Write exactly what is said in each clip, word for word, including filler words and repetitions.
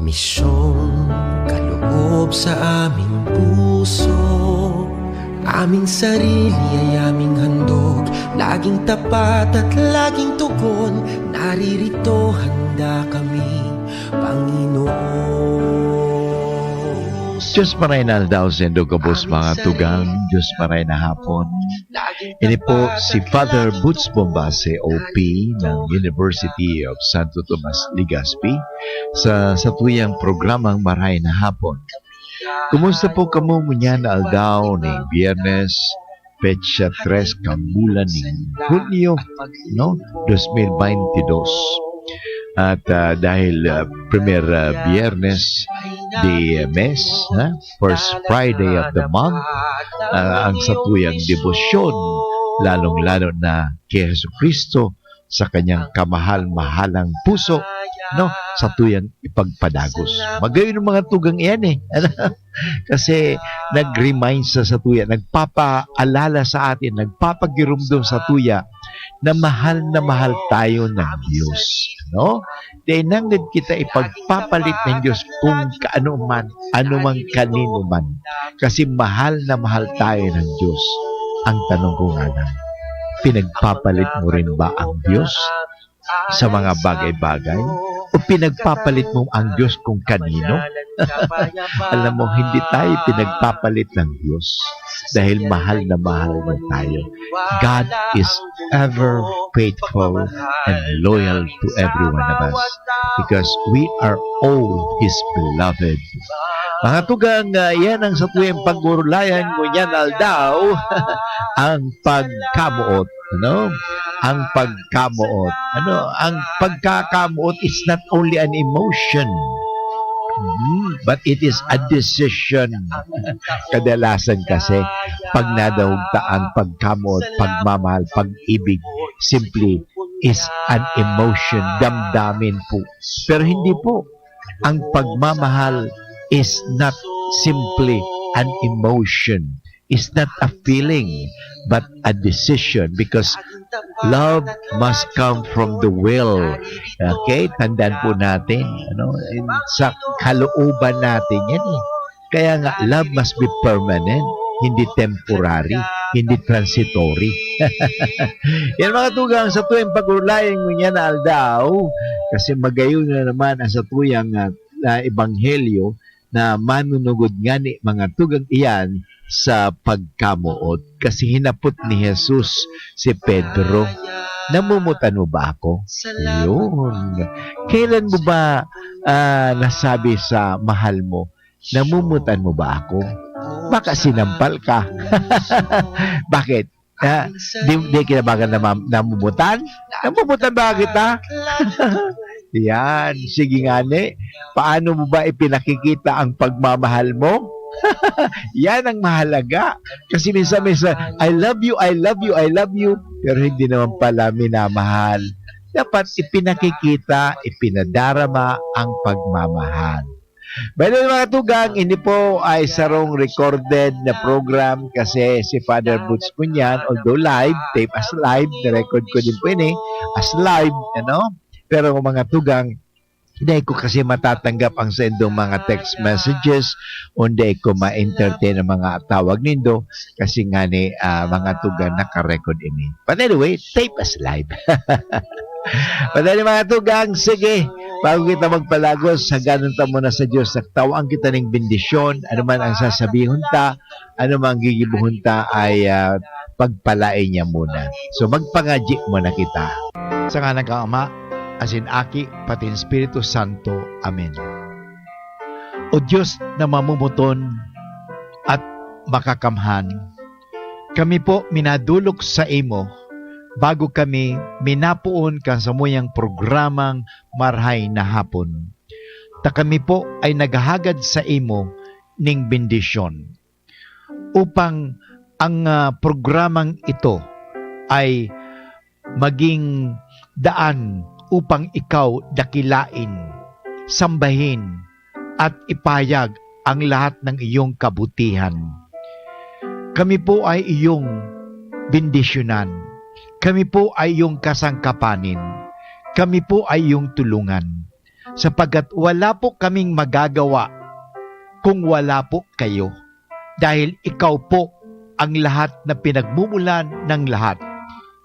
Misyon, kaloob sa aming puso, aming sarili ay aming handog, laging tapat at laging tugon, naririto handa kami, Panginoon. Diyos maray na aldaw saindo gabos, mga tugang. Diyos maray na hapon. Ini po si Father Boots Bombase, O P ng University of Santo Tomas, Legazpi, sa satuyang programang Maray na Hapon. Kumusta po kamo ngunyan na aldaw ning Biyernes, petsa tres kan bulan ning Hunyo, no? Dos mil baynte dos. At, ah, dahil, ah, primer, ah, Biyernes de mes, ha? First Friday of the month, ah, ang satuyang debosyon, lalong-lalo na kay Jesucristo, sa kanyang kamahal-mahalang puso, no? Satuyang ipagpadagos. Magayon ang mga tugang iyan, eh. Kasi nag-remind sa satuya, nagpapaalala sa atin, nagpapagirumdom satuya na mahal na mahal tayo ng Diyos, no? Dai nanggad kita ipagpapalit ng Diyos kung kaano man, anumang kanino man. Kasi mahal na mahal tayo ng Diyos. Ang tanong ko nga lang, pinagpapalit mo rin ba ang Diyos sa mga bagay-bagay? O pinagpapalit mo ang Diyos kung kanino? Alam mo, hindi tayo pinagpapalit ng Diyos dahil mahal na mahal na tayo. God is ever faithful and loyal to every one of us because we are all His beloved. Mga tugang, ah, yan ang satuyang pag-urulayan ngunyan aldaw, ang pagkamoot. Ano? Ang pagkamoot. Ano? Ang pagkakamoot is not only an emotion, mhm, but it is a decision. Kadalasan kasi, pag nadahog ta ang pagkamoot, pagmamahal, pag-ibig, simply is an emotion, damdamin po. Pero hindi po. Ang pagmamahal is not simply an emotion. It's not a feeling, but a decision, because love must come from the will. Okay? Tandaan po natin, ano, in, sa kalooban natin yan, eh. Kaya nga, love must be permanent, hindi temporary, hindi transitory. Yan, mga tugang, satuyang pag-urulayan ngunyan na aldaw, kasi magayon na naman ang satuyang, ah, na ebanghelyo na manunugod ngani, mga tugang, iyan sa pagkamoot. Kasi hinapot ni Jesus si Pedro, "Namumutan mo ba ako?" Yun. Kailan mo ba, ah, nasabi sa mahal mo, "Namumutan mo ba ako?" Baka sinampal ka. Bakit? Ha? Di, di kinabagan na ma-, namumutan? Namumutan ba kita? Yan. Sige ngani. Paano mo ba ipinakikita ang pagmamahal mo? Yan ang mahalaga. Kasi minsan, minsan, "I love you, I love you, I love you." Pero hindi naman pala minamahal. Dapat ipinakikita, ipinadarama ang pagmamahal. By the way, mga tugang, ini po ay sarong recorded na program kasi si Father Boots po niyan, although live, tape as live, na-record ko din po ini as live, ano? Pero mga tugang, dai ko kasi matatanggap ang saindong mga text messages, o dai ko ma-entertain ang mga tawag nindo, kasi ngani, ah, mga tugang, naka-record ini. But anyway, tape as live. Madali, mga tugang, sige. Bago kita magpalagos, hagganon ta muna sa Diyos. Nagtawan kita ning bendisyon. Ano man ang sasabihon ta, ano man ang gigibohon ta, ay, ah, pagpalain niya muna. So, magpangadyi muna kita. Sa ngalan kan Ama, asin Aki, pati Espiritu Santo. Amen. O Diyos na mamumuton at makakamhan, kami po minadolok saimo bago kami minapoon kan samuyang programang Marahay na Hapon, ta kami po ay naghahagad saimo ning bendisyon, upang ang, ah, programang ito ay maging daan upang ikaw dakilain, sambahin, at ipahayag ang lahat ng iyong kabutihan. Kami po ay iyong bendisyonan. Kami po ay iyong kasangkapanin. Kami po ay iyong tulungan. sapagkat wala po kaming magagawa kung wala po kayo. Dahil ikaw po ang lahat na pinagmumulan ng lahat.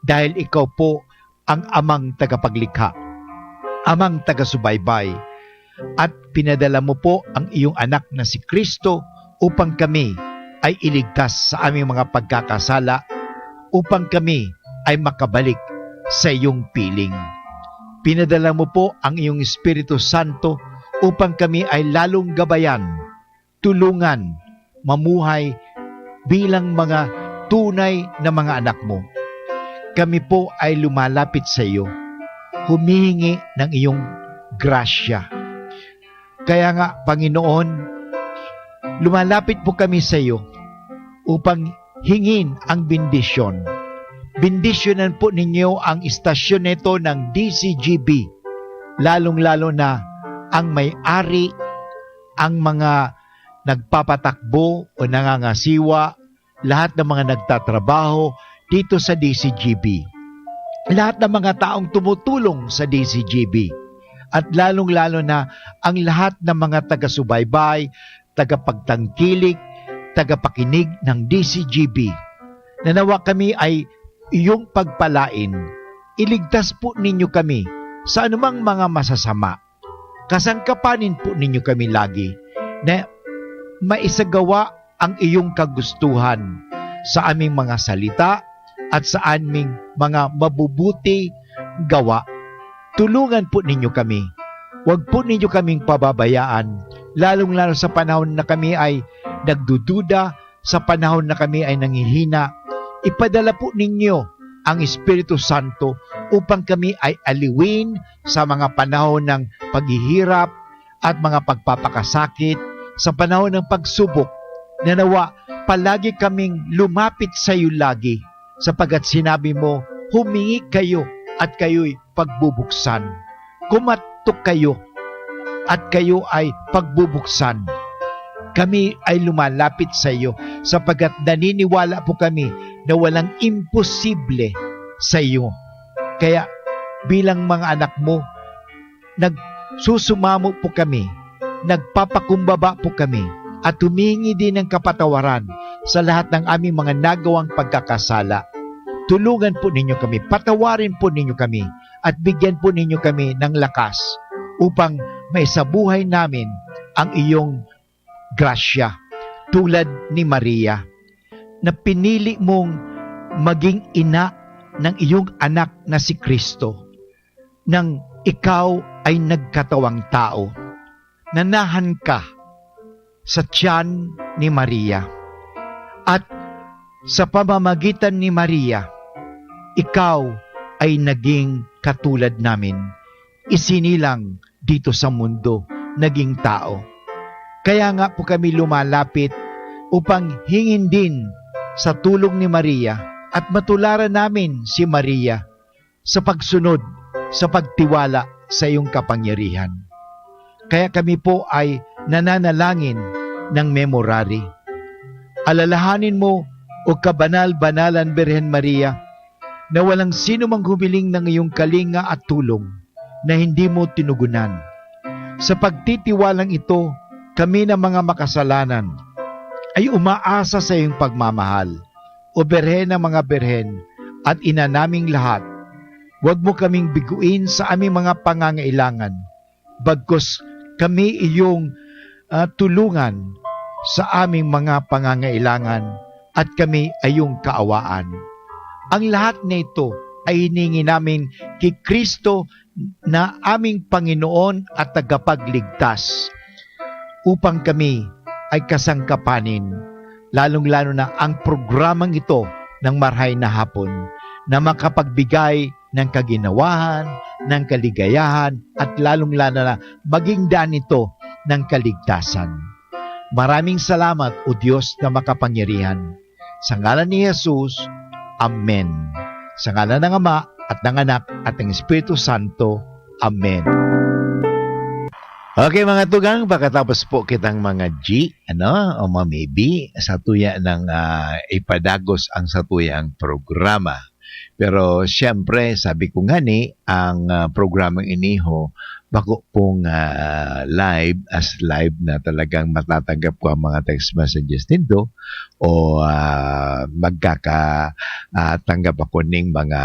Dahil ikaw po ang Amang Tagapaglikha, Amang Tagasubaybay, at pinadala mo po ang iyong Anak na si Kristo upang kami ay iligtas sa aming mga pagkakasala, upang kami ay makabalik sa iyong piling. Pinadala mo po ang iyong Espiritu Santo upang kami ay lalong gabayan, tulungan, mamuhay bilang mga tunay na mga anak mo. Kami po ay lumalapit sa iyo, humihingi ng iyong grasya. Kaya nga, Panginoon, lumalapit po kami sa iyo upang hingin ang bendisyon. Bendisyonan po ninyo ang istasyon nito ng D C G B, lalong-lalo na ang may-ari, ang mga nagpapatakbo o nangangasiwa, lahat ng mga nagtatrabaho dito sa D C G B, lahat ng mga taong tumutulong sa D C G B, at lalong-lalo na ang lahat ng mga taga-subaybay, tagapagtangkilik, tagapakinig ng D C G B, na nawa kami ay iyong pagpalain. Iligtas po ninyo kami sa anumang mga masasama. Kasangkapanin po ninyo kami lagi na maisagawa ang iyong kagustuhan sa aming mga salita at sa aming mga mabubuti gawa. Tulungan po ninyo kami. Huwag po ninyo kaming pababayaan, lalong-lalo sa panahon na kami ay nagdududa, sa panahon na kami ay nanghihina. Ipadala po ninyo ang Espiritu Santo upang kami ay aliwin sa mga panahon ng paghihirap at mga pagpapakasakit, sa panahon ng pagsubok, na nawa palagi kaming lumapit sa iyo lagi, sapagkat sinabi mo, "Humingi kayo at kayo'y pagbubuksan. Kumatok kayo at kayo ay pagbubuksan." Kami ay lumalapit sa iyo sapagkat naniniwala po kami na walang imposible sa iyo. Kaya bilang mga anak mo, nagsusumamo po kami, nagpapakumbaba po kami, at humihingi din ng kapatawaran sa lahat ng aming mga nagawang pagkakasala. Tulungan po ninyo kami, patawarin po ninyo kami, at bigyan po ninyo kami ng lakas upang maisabuhay namin ang iyong grasya, tulad ni Maria, na pinili mong maging ina ng iyong anak na si Kristo, nang ikaw ay nagkatawang tao. Nanahan ka sa tiyan ni Maria. At sa pamamagitan ni Maria, ikaw ay naging katulad namin. Isinilang dito sa mundo, naging tao. Kaya nga po kami lumalapit upang hingin din sa tulong ni Maria at matularan namin si Maria sa pagsunod, sa pagtiwala sa iyong kapangyarihan. Kaya kami po ay nananalangin ng memorare. Alalahanin mo, O kabanal-banalan Birhen Maria, na walang sino mang humiling ng iyong kalinga at tulong na hindi mo tinugunan. Sa pagtitiwalang ito, kami na mga makasalanan ay umaasa sa iyong pagmamahal. O Birhen ng mga birhen at Ina naming lahat, huwag mo kaming biguin sa aming mga pangangailangan, bagkus kami iyong, ah, tulungan sa aming mga pangangailangan at kami ay iyong kaawaan. Ang lahat na ito ay hiningi namin ki Kristo na aming Panginoon at Tagapagligtas, upang kami ay kasangkapanin, lalong-lalo na ang programang ito ng Marhay na Hapon, na makapagbigay ng kaginawahan, ng kaligayahan, at lalong-lalo na maging daan ito ng kaligtasan. Maraming salamat, O Diyos na makapangyarihan. Sa ngalan ni Jesus, amen. Sa ngalan ng Ama, at ng Anak, at ng Espiritu Santo, amen. Okay, mga tugang, pakatapos po kitang mga G, ano, o mga maybe, sa tuya ng, ah, ipadagos ang satuyang programa. Pero siyempre, sabi ko nga ni, ang, ah, programang iniho, bako pong, ah, live, as live na talagang matatanggap ko ang mga text messages nindo o, ah, magkaka-, ah, tanggap ako ning mga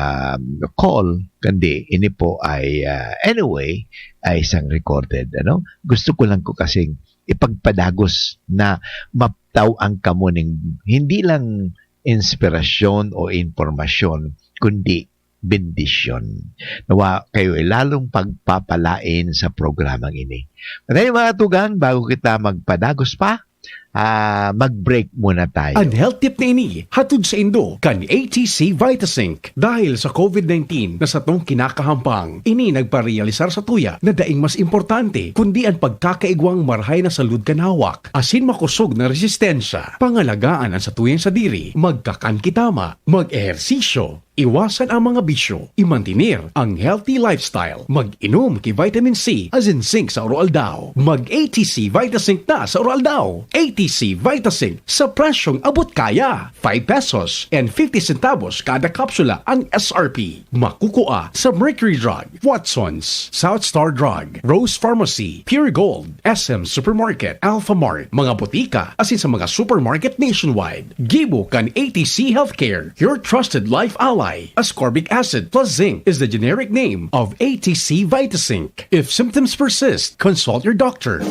call, kundi ini po ay, ah, anyway, ay isang recorded, ano? Gusto ko lang ko kasing ipagpadagos na maptaw ang kamo ning hindi lang inspirasyon o impormasyon, kundi bendisyon. Nawa kayo ay lalong pagpapalain sa programang ini. Kaya mga tugang, bago kita magpadagos pa, ah, mag-break muna tayo. An health tip na ini, hatod sa indo kan A T C Vitasync. Dahil sa covid nineteen na satong kinakahampang, ini nagparealisar sa tuya na daing mas importante kundi an pagkakaigwang marahay na salud kan hawak, asin makosog na resistensya. Pangalagaan an satuyang sadiri, magkakan ki tama, mag-ehersisyo, iwasan ang mga bisyo, imantener ang healthy lifestyle, mag-inom ki vitamin C asin zinc sa oroaldaw. Mag-A T C Vitasync na sa oroaldaw. A T C Vitasync sa presyong abot kaya. Five pesos and fifty centavos kada kapsula ang S R P. Makukua sa Mercury Drug, Watson's, South Star Drug, Rose Pharmacy, Pure Gold, S M Supermarket, Alpha Mart, mga botika, asin sa mga supermarket nationwide. Gibo kan A T C Healthcare, your trusted life ally. Ascorbic acid plus zinc is the generic name of A T C Vitasync. If symptoms persist, consult your doctor.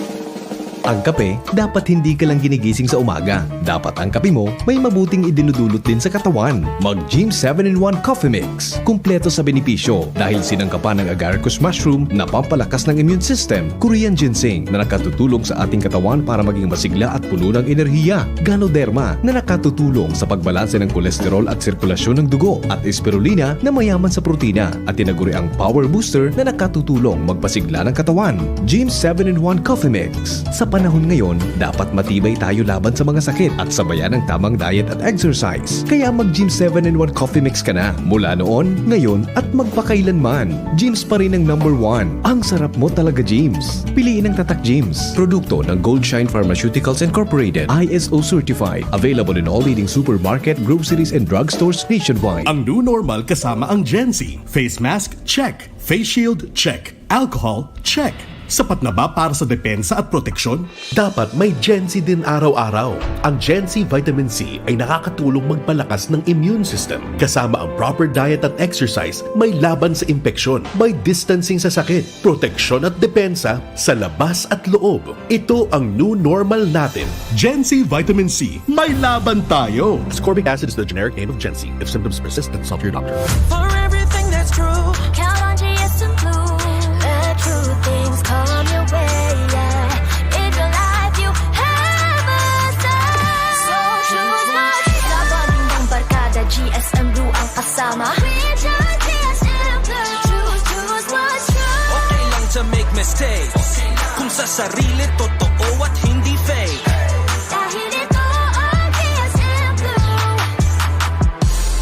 Ang kape, dapat hindi ka lang ginigising sa umaga. Dapat ang kape mo may mabuting idinudulot din sa katawan. Mag Gym seven in one Coffee Mix. Kumpleto sa benepisyo dahil sinangkapan ng agaricus mushroom na pampalakas ng immune system, Korean ginseng na nakatutulong sa ating katawan para maging masigla at puno ng enerhiya, Ganoderma na nakatutulong sa pagbalanse ng kolesterol at sirkulasyon ng dugo, at Spirulina na mayaman sa protina, at tinaguriang Power Booster na nakatutulong magpasigla ng katawan. Gym seven in one Coffee Mix. Sa panahon ngayon, dapat matibay tayo laban sa mga sakit at sabayan ng tamang diet at exercise. Kaya mag Gym seven in one Coffee Mix ka na mula noon, ngayon, at magpakailanman. Gym's pa rin ang number one. Ang sarap mo talaga, Gym's. Piliin ang Tatak Gym's. Produkto ng Goldshine Pharmaceuticals Incorporated, I S O certified. Available in all leading supermarket, groceries, and drugstores nationwide. Ang new normal kasama ang Gen Z. Face mask, check. Face shield, check. Alcohol, check. Sapat na ba para sa depensa at proteksyon? Dapat may Gen Z din araw-araw. Ang Gen Z Vitamin C ay nakakatulong magpalakas ng immune system. Kasama ang proper diet at exercise, may laban sa impeksyon, may distancing sa sakit, proteksyon at depensa sa labas at loob. Ito ang new normal natin. Gen Z Vitamin C, may laban tayo! Ascorbic acid is the generic name of Gen Z. If symptoms persist, consult your doctor. For everything that's true, count on G S M Blue. Let true things come your way, yeah. In your life, you have a say. So choose what's true. Sa bonding ng barkada, G S M Blue ang kasama. We choose G S M Blue. Choose, choose what's true. Okay lang to make mistakes. Kung sa sarili, totoo at hindi fake. Dahil ito ang G S M Blue.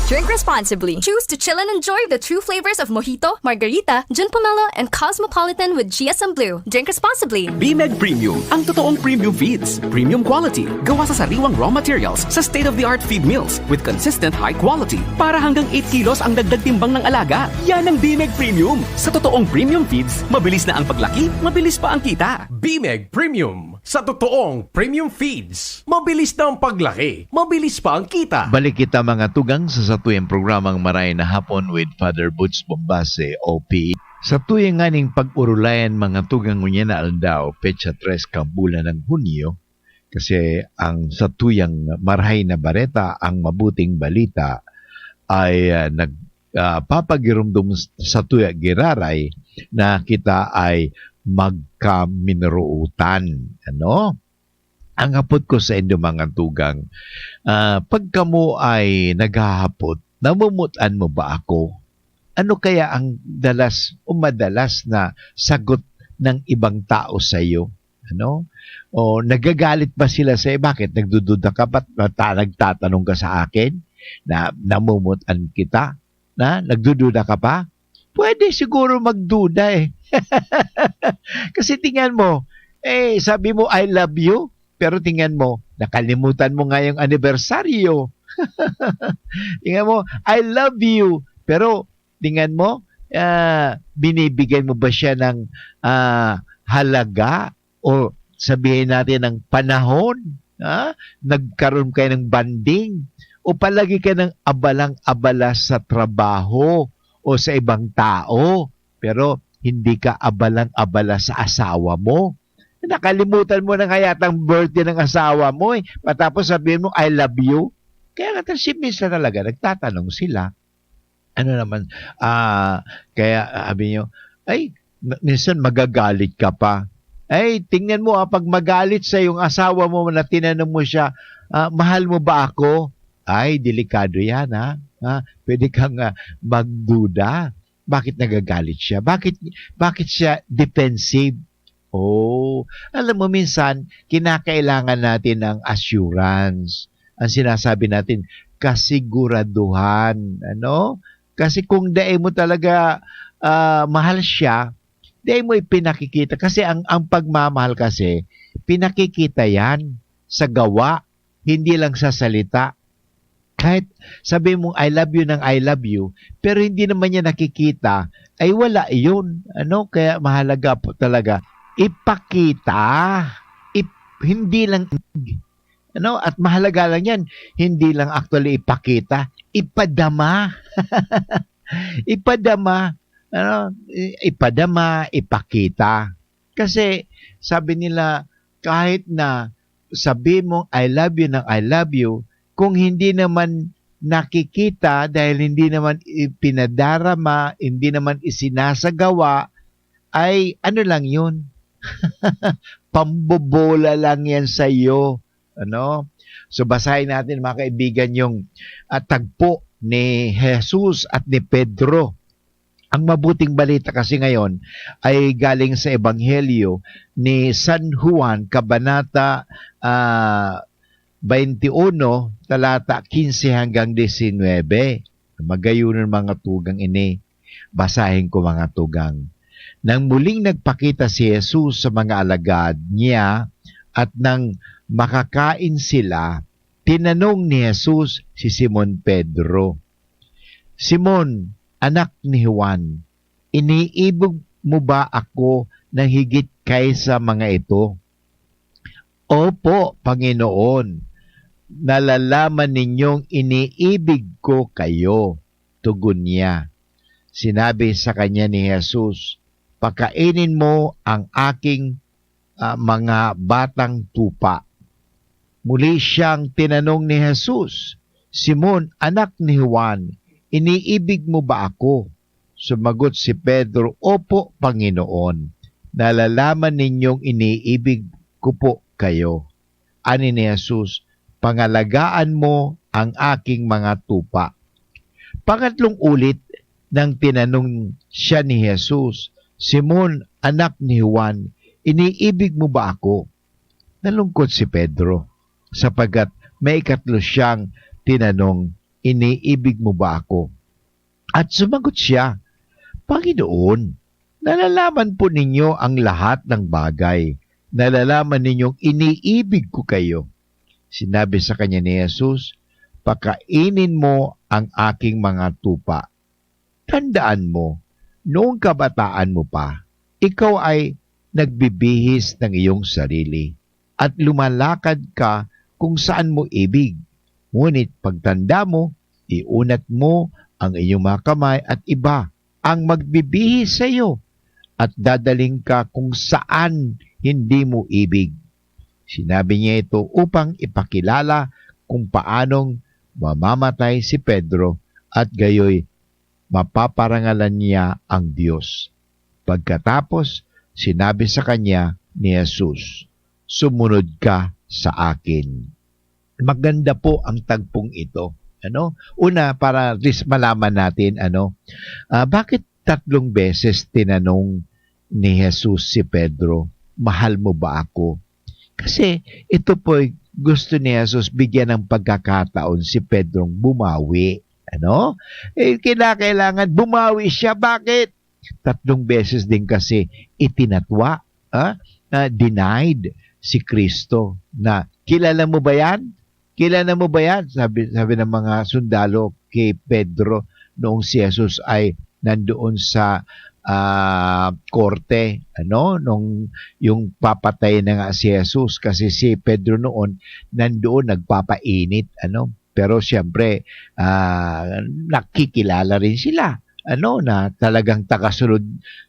Drink responsibly. Choose to chill and enjoy the true flavors of Mojito, Margarita, Gin Pomelo, and Cosmopolitan with G S M Blue. Drink responsibly. Bimeg Premium, ang totoong premium feeds. Premium quality, gawa sa sariwang raw materials, sa state-of-the-art feed mills with consistent high quality. Para hanggang eight kilos ang dagdag timbang ng alaga. Yan ang Bimeg Premium. Sa totoong premium feeds, mabilis na ang paglaki, mabilis pa ang kita. Bimeg Premium. Sa totoong premium feeds, mabilis na ang paglaki, mabilis pa ang kita. Balik kita, mga tugang, sa satuyang programang Maray na Hapon with Father Boots Bombase, O P. Sa tuyang nganing pag-urulayan, mga tugang, ngunyan na aldaw, petsa tres kan bulan ng Hunyo, kasi ang satuyang Marahay na Bareta, ang mabuting balita, ay, ah, nag-, ah, papagirumdom s-, satuya giraray na kita ay magkaminrootan. Ano? Ang hapot ko sa indo, mga tugang, ah, pag kamo ay naghahapot, namumutan mo ba ako? Ano kaya ang dalas o madalas na sagot ng ibang tao sa iyo? Ano? O nagagalit ba sila sa iyo? Bakit, nagdududa ka? Ba't nata-, nagtatanong ka sa akin na namumutan kita? Na nagdududa ka pa? Pwede siguro magduda eh. Kasi tingnan mo, eh, sabi mo, "I love you," pero tingnan mo, nakalimutan mo nga yung anibersaryo. Tingnan mo, "I love you." Pero tingnan mo, ah, binibigyan mo ba siya ng, ah, halaga? O sabihin natin ng panahon? Ha? Nagkaroon kayo ng bonding? O palagi ka ng abalang-abala sa trabaho o sa ibang tao, pero hindi ka abalang-abala sa asawa mo? Nakalimutan mo na nga yata ang birthday ng asawa mo eh. Patapos sabihin mo, "I love you." Kaya nga, si minsan talaga, nagtatanong sila. Ano naman, ah, kaya sabi niyo, ay, ma-, minsan magagalit ka pa. Ay, tingnan mo, ah, pag magalit sa yung asawa mo na tinanong mo siya, "Ah, mahal mo ba ako?" Ay, delikado yan, ha? Ha? Pwede kang, ah, magduda. Bakit nagagalit siya? Bakit, bakit siya defensive? Oh, alam mo, minsan, kinakailangan natin ng assurance. Ang sinasabi natin, kasiguraduhan. Ano? Kasi kung dai mo talaga, ah, mahal siya, dai mo ipinakikita. Kasi ang, ang pagmamahal kasi, pinakikita yan sa gawa, hindi lang sa salita. Kahit sabi mong, "I love you" ng "I love you," pero hindi naman niya nakikita, ay wala yun. Ano? Kaya mahalaga po talaga, ipakita. Ip-, hindi lang, ano? At mahalaga lang yan, hindi lang actually ipakita, ipadama. Ipadama. Ano? I-, ipadama, ipakita. Kasi sabi nila, kahit na sabi mong, "I love you" ng "I love you," kung hindi naman nakikita, dahil hindi naman ipinadarama, hindi naman isinasagawa, ay ano lang yun? Pambobola lang yan sa'yo. Ano? So, basahin natin, mga kaibigan, yung, ah, tagpo ni Jesus at ni Pedro. Ang mabuting balita kasi ngayon ay galing sa Ebanghelyo ni San Juan, kabanata, ah, twenty-one, talata quince hanggang diecinuebe. Magayon ang mga tugang ini. Basahin ko, mga tugang. Nang muling nagpakita si Jesus sa mga alagad niya at nang makakain sila, tinanong ni Jesus si Simon Pedro, "Simon, anak ni Juan, iniibig mo ba ako na higit kay sa mga ito?" "Opo, Panginoon, nalalaman ninyong iniibig ko kayo," tugon niya. Sinabi sa kanya ni Jesus, "Pakainin mo ang aking, ah, mga batang tupa." Muli siyang tinanong ni Jesus, "Simon, anak ni Juan, iniibig mo ba ako?" Sumagot si Pedro, "Opo, Panginoon, nalalaman ninyong iniibig ko po kayo." Ani ni Jesus, "Pangalagaan mo ang aking mga tupa." Pangatlong ulit nang tinanong siya ni Jesus, "Simon, anak ni Juan, iniibig mo ba ako?" Nalungkot si Pedro, sapagkat maikatlo siyang tinanong, "Iniibig mo ba ako?" At sumagot siya, "Panginoon, nalalaman po ninyo ang lahat ng bagay. Nalalaman ninyong iniibig ko kayo." Sinabi sa kanya ni Jesus, "Pakainin mo ang aking mga tupa." Tandaan mo, noong kabataan mo pa, ikaw ay nagbibihis ng iyong sarili at lumalakad ka kung saan mo ibig. Ngunit pagtanda mo, iunat mo ang iyong mga kamay at iba ang magbibihis sa iyo at dadaling ka kung saan hindi mo ibig. Sinabi niya ito upang ipakilala kung paanong mamamatay si Pedro at gayoy mapaparangalan niya ang Dios. Pagkatapos, sinabi sa kanya ni Jesus, "Sumunod ka sa akin." Maganda po ang tagpong ito. Ano? Una, para at least malaman natin, ano, ah, bakit tatlong beses tinanong ni Jesus si Pedro, "Mahal mo ba ako?" Kasi ito po'y gusto ni Jesus bigyan ng pagkakataon si Pedrong bumawi. Ano? Eh, kinakailangan bumawi siya. Bakit? Tatlong beses din kasi itinatwa, ah, ah, denied si Kristo na, "Kilala mo ba yan?" "Kilala mo ba yan?" Sabi, sabi ng mga sundalo kay Pedro noong si Jesus ay nandoon sa, ah, korte, ano, nung yung papatay na nga si Jesus. Kasi si Pedro noon nandoon nagpapainit, ano. Pero siyempre, ah, nakikilala rin sila, ano, na talagang tagasunod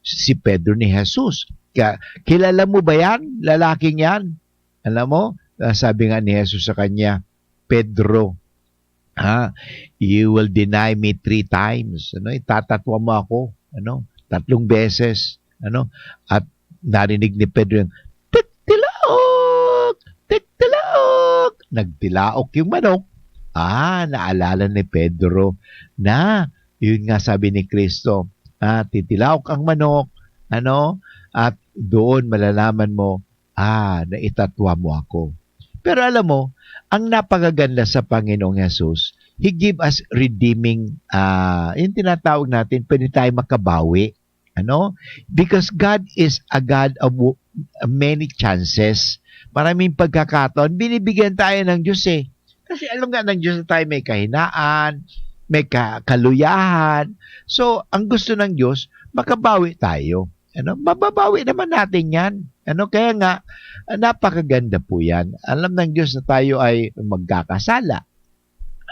si Pedro ni Jesus. Ka-, "Kilala mo ba yan, lalaking yan?" Alam mo, ah, sabi nga ni Jesus sa kanya, "Pedro, ha, you will deny me three times." Ano, itatatwa mo ako, ano, tatlong beses, ano, at narinig ni Pedro yung, "Tigtilaok! Tigtilaok!" Nagtilaok yung manok. Ah, naalala ni Pedro na, yun nga sabi ni Kristo, ah, "Titilaok ang manok, ano, at doon malalaman mo, ah, na itatwa mo ako." Pero alam mo, ang napakaganda sa Panginoong Jesus, He give us redeeming, ah, yung tinatawag natin, pwede tayo makabawi. Ano? Because God is a God of w-, many chances. Maraming pagkakataon, binibigyan tayo ng Diyos eh. Kasi alam nga ng Diyos na tayo may kahinaan, may ka-, kaluyahan. So, ang gusto ng Diyos, makabawi tayo. Ano? Mababawi naman natin yan. Ano? Kaya nga, napakaganda po yan. Alam ng Diyos na tayo ay magkakasala.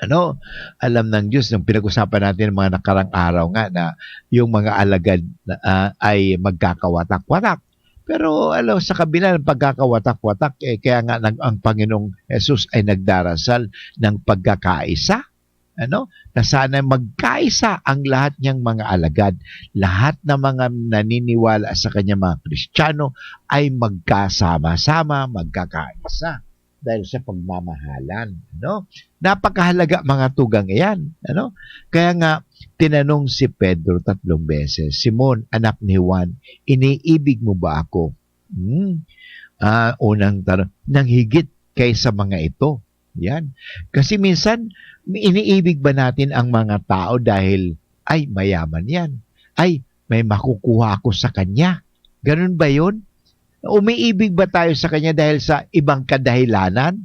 Ano? Alam ng Diyos, nung pinag-usapan natin ng mga nakarang araw nga na yung mga alagad na, ah, ay magkakawatak-watak. Pero, ano, sa kabila ng pagkakawatak-watak, eh, kaya nga nag-, ang Panginoong Jesus ay nagdarasal ng pagkakaisa. Ano? Na sana magkaisa ang lahat niyang mga alagad. Lahat ng mga naniniwala sa kanya, mga Kristiyano, ay magkasama-sama, magkakaisa dahil sa pagmamahalan, ano? Napakahalaga, mga tugang, iyan, ano? Kaya nga, tinanong si Pedro tatlong beses, "Simon, anak ni Juan, iniibig mo ba ako?" Hmm. Ah, unang tanong, "Nang higit kaysa mga ito?" Yan. Kasi minsan, iniibig ba natin ang mga tao dahil, "Ay, mayaman yan. Ay, may makukuha ako sa kanya." Ganun ba yun? Umiibig ba tayo sa kanya dahil sa ibang kadahilanan?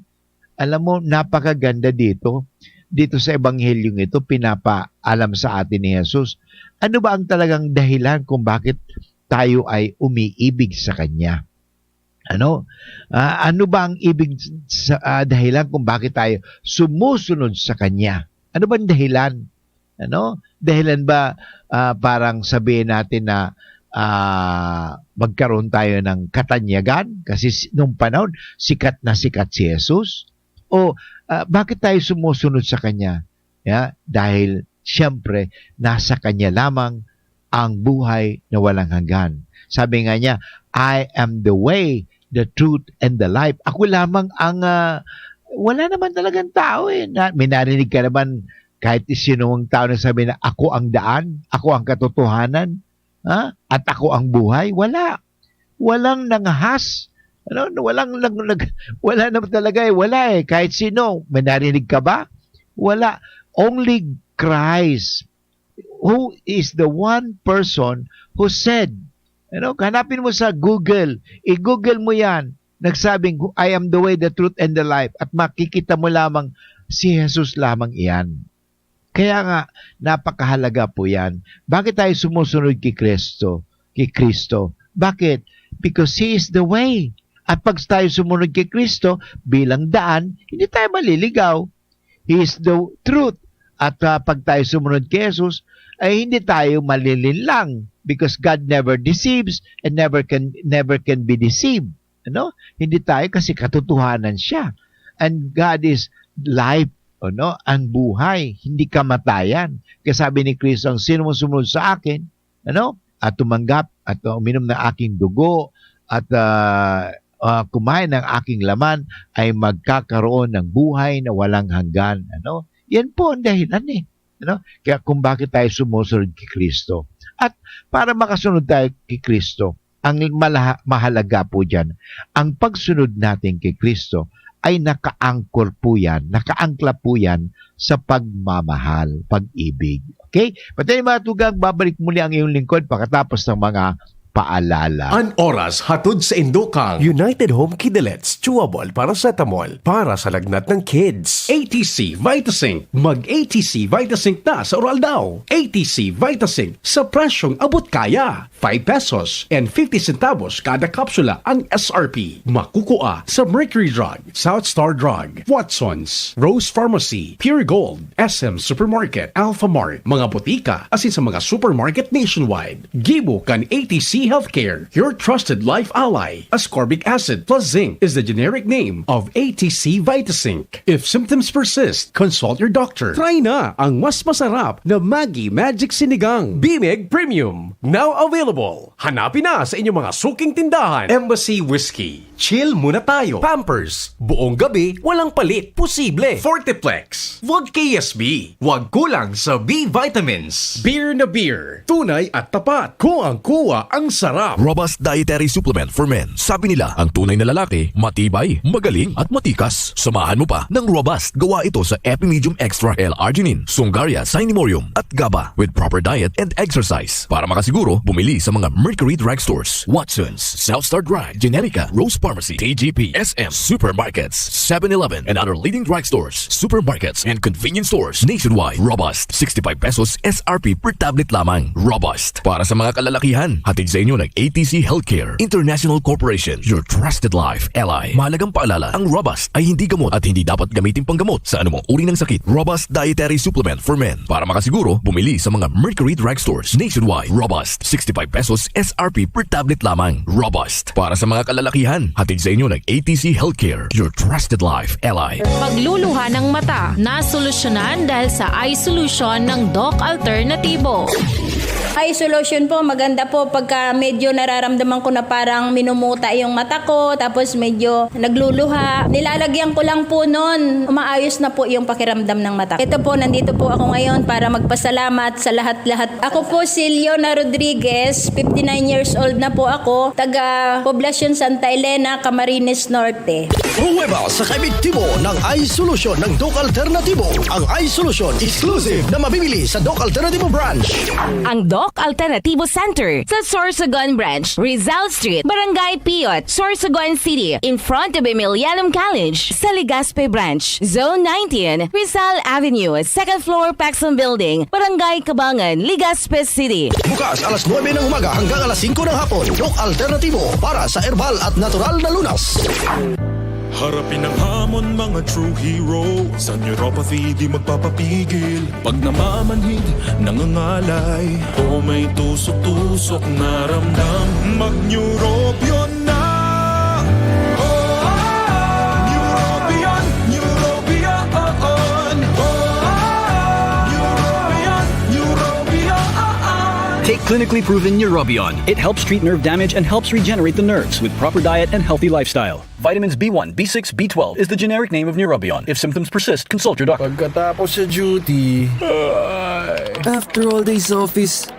Alam mo, napakaganda dito. Dito sa ebanghelyong ito, pinapaalam sa atin ni Jesus, ano ba ang talagang dahilan kung bakit tayo ay umiibig sa Kanya? Ano? Ah, ano ba ang ibig sa, ah, dahilan kung bakit tayo sumusunod sa Kanya? Ano bang dahilan? Ano? Dahilan ba, ah, parang sabihin natin na, ah, magkaroon tayo ng katanyagan? Kasi si-, nung panahon, sikat na sikat si Jesus. O, ah, bakit tayo sumusunod sa Kanya? Ya, dahil siyempre, nasa Kanya lamang ang buhay na walang hanggan. Sabi nga niya, "I am the way, the truth, and the life." Ako lamang ang, ah, wala naman talagang tao eh. Na, may narinig ka naman kahit sinong tao na sabi na, "Ako ang daan, ako ang katotohanan, ha? At ako ang buhay." Wala. Walang nangahas. Ano? Walang nag-, nag-, wala naman talaga eh. Wala eh. Kahit sino, may narinig ka ba? Wala. Only Christ, who is the one person who said, ano, hanapin mo sa Google, i-Google mo yan, nagsabing, "I am the way, the truth, and the life," at makikita mo lamang si Jesus lamang iyan. Kaya nga, napakahalaga po yan. Bakit tayo sumusunod kay Kristo? Kay Kristo. Bakit? Because He is the way. At pag tayo sumunod kay Kristo bilang daan, hindi tayo maliligaw. He is the truth. At, ah, pag tayo sumunod kay Jesus, ay hindi tayo malilinlang because God never deceives and never can, never can be deceived. Ano? Hindi tayo kasi katotohanan siya. And God is life, ano? Ang buhay, hindi kamatayan. Kaya sabi ni Kristo, "Ang sino mo sumunod sa akin, ano? At tumanggap at uminom ng aking dugo at, ah, ah, kumain ng aking laman ay magkakaroon ng buhay na walang hanggan." Ano? Yan po ang dahilan eh. Ano? Kaya kung bakit tayo sumusunod kay Kristo. At para makasunod tayo kay Kristo, ang malaha-, mahalaga po diyan, ang pagsunod natin kay Kristo ay nakaangkor po yan, nakaangkla po yan sa pagmamahal, pag-ibig. Okay? Pati mga tugang, babalik muli ang iyong lingkod pagkatapos ng mga Paalala. An oras hatod sa indokang United Home Kidalets Chewable Paracetamol para sa lagnat ng kids. A T C Vitazinc. Mag A T C Vitazinc na sa oral daw. A T C Vitazinc sa presyong abot kaya. Five pesos and fifty centavos kada kapsula ang S R P. Makukua sa Mercury Drug, South Star Drug, Watson's, Rose Pharmacy, Pure Gold, S M Supermarket, Alphamart, mga botika, asin sa mga supermarket nationwide. Gibo kan A T C Healthcare, your trusted life ally. Ascorbic acid plus zinc is the generic name of A T C Vitazinc. If symptoms persist, consult your doctor. Try na ang mas masarap na Maggi Magic Sinigang. Bimig Premium, now available. Hanapin na sa inyong mga suking tindahan. Embassy Whiskey. Chill muna tayo. Pampers. Buong gabi, walang palit. Posible. Fortiplex. Wag K S B. Wag kulang sa B vitamins. Beer na beer. Tunay at tapat. Kuwang kuwa ang sarap. Robust Dietary Supplement for Men. Sabi nila, ang tunay na lalaki, matibay, magaling, at matikas. Samahan mo pa ng Robust. Gawa ito sa Epimedium Extra L-Arginine, Sungaria Cinemorium, at GABA with proper diet and exercise. Para makasiguro, bumili sa mga Mercury Drugstores, Watson's, South Star Drug, Generica, Rose Pharmacy, T G P, S M, supermarkets, seven eleven, and other leading drugstores, supermarkets, and convenience stores nationwide. Robust, sixty-five pesos S R P per tablet lamang. Robust. Para sa mga kalalakihan, hatid sa inyo ng A T C Healthcare International Corporation, your trusted life ally. Mahalagang paalala, ang Robust ay hindi gamot at hindi dapat gamitin panggamot sa anumang uri ng sakit. Robust Dietary Supplement for Men. Para makasiguro, bumili sa mga Mercury Drugstores nationwide. Robust, sixty-five pesos S R P per tablet lamang. Robust. Para sa mga kalalakihan, hatid sa inyo ng A T C Healthcare, your trusted life ally. Pagluluha ng mata, nasolusyonan dahil sa eye solution ng Doc Alternativo. Eye solution po, maganda po pagka medyo nararamdaman ko na parang minumuta yung mata ko, tapos medyo nagluluha. Nilalagyan ko lang po nun, umaayos na po yung pakiramdam ng mata. Ito po, nandito po ako ngayon para magpasalamat sa lahat-lahat. Ako po si Leona Rodriguez, fifty-nine years old na po ako, taga Poblacion Santa Elena, Camarines Norte. Pruweba sa kaepektibo ng Eye Solution ng Doc Alternativo. Ang Eye Solution exclusive na mabibili sa Doc Alternativo Branch. Ang Doc Alternativo Center sa Sorsogon Branch, Rizal Street, Barangay Piyot, Sorsogon City, in front of Emilianum College, sa Legazpi Branch, Zone nineteen, Rizal Avenue, second floor, Paxton Building, Barangay Cabangan, Legazpi City. Bukas alas nuebe ng umaga hanggang alas singko ng hapon. Doc Alternativo para sa herbal at natural na lunas. Harapin ang hamon, mga true hero. Sa neuropathy, di magpapapigil. Pag namamanhid, nangangalay, o may tusok-tusok na ramdam, mag-Neurobion na! Oh, oh, oh. Neurobion, Neurobion, oh, oh. Oh, oh, oh. Neurobion, Neurobion, oh, oh. Take clinically proven Neurobion. It helps treat nerve damage and helps regenerate the nerves with proper diet and healthy lifestyle. Vitamins B one, B six, B twelve is the generic name of Neurobion. If symptoms persist, consult your doctor. Pagkatapos sa duty, after all days office,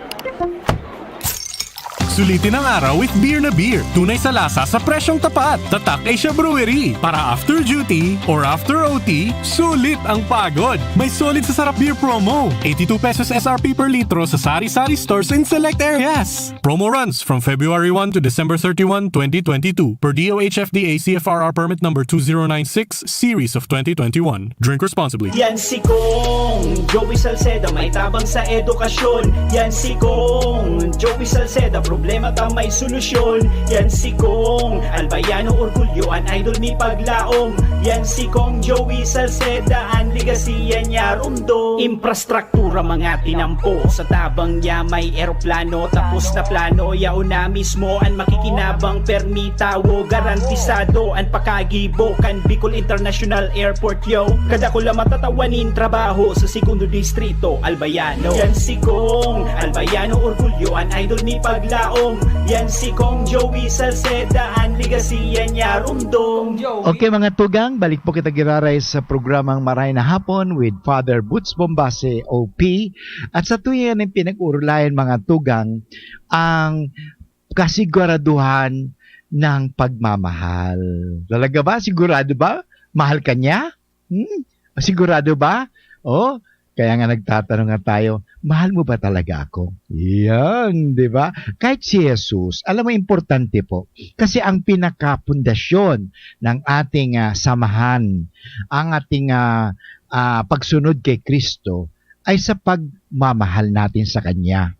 Sulitin ang araw with beer na beer. Tunay sa lasa sa presyong tapat. Tatak Asia Brewery. Para after duty or after O T, sulit ang pagod. May sulit sa sarap beer promo. Eighty-two pesos S R P per litro sa sari-sari stores in select areas. Promo runs from February one to December thirty-one, twenty twenty-two, per D O H F D A C F R R permit number two zero nine six, series of twenty twenty-one. Drink responsibly. Yan si Kong Joey Salceda, may tabang sa edukasyon. Yan si Kong Joey Salceda, problema ta may solusyon. Yan si Kong Albayano, orgulyo an idol mi paglaom. Yan si Kong Joey Salceda, an legacy yan niya rumdom. Infrastruktura mga tinampo, sa tabang niya may eroplano. Tapos na plano, yaon na mismo an makikinabang, permi tawo, garantisado an pakagibo kan Bicol International Airport, yo. Kadakula matatawanin trabaho sa Segundo Distrito, Albayano. Yan si Kong Albayano, orgulyo an idol mi paglaom. Yan si Kong Joey Salceda, an legacy yan niya rumdom. Okay, mga tugang, balik po kita giraray sa programang Maray na Hapon with Father Boots Bombase, O P. At sa tuya ning pinag-urulayan, mga tugang, ang kasiguraduhan ng pagmamahal. Talaga ba? Sigurado ba? Mahal ka niya? Hmm? Sigurado ba? Oh, Kaya nga nagtatanong nga tayo, "Mahal mo ba talaga ako?" Yan, di ba? Kahit si Jesus, alam mo, importante po. Kasi ang pinakapundasyon ng ating, ah, samahan, ang ating, ah, ah, pagsunod kay Kristo, ay sa pagmamahal natin sa Kanya.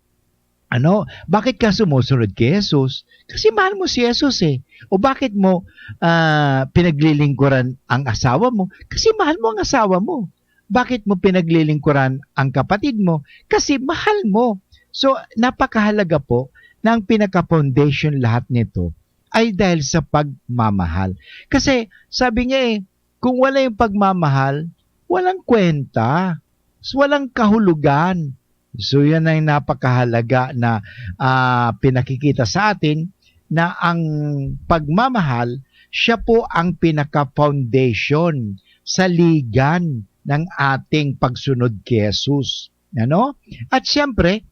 Ano? Bakit ka sumusunod kay Jesus? Kasi mahal mo si Jesus, eh. O bakit mo, ah, pinaglilingkuran ang asawa mo? Kasi mahal mo ang asawa mo. Bakit mo pinaglilingkuran ang kapatid mo? Kasi mahal mo. So, napakahalaga po na ang pinaka-foundation lahat nito ay dahil sa pagmamahal. Kasi sabi nga, eh, kung wala yung pagmamahal, walang kwenta. So, walang kahulugan. So, yan ang napakahalaga na, ah, pinakikita sa atin na ang pagmamahal, siya po ang pinaka-foundation, saligan ng ating pagsunod kay Jesus. Ano? At siyempre,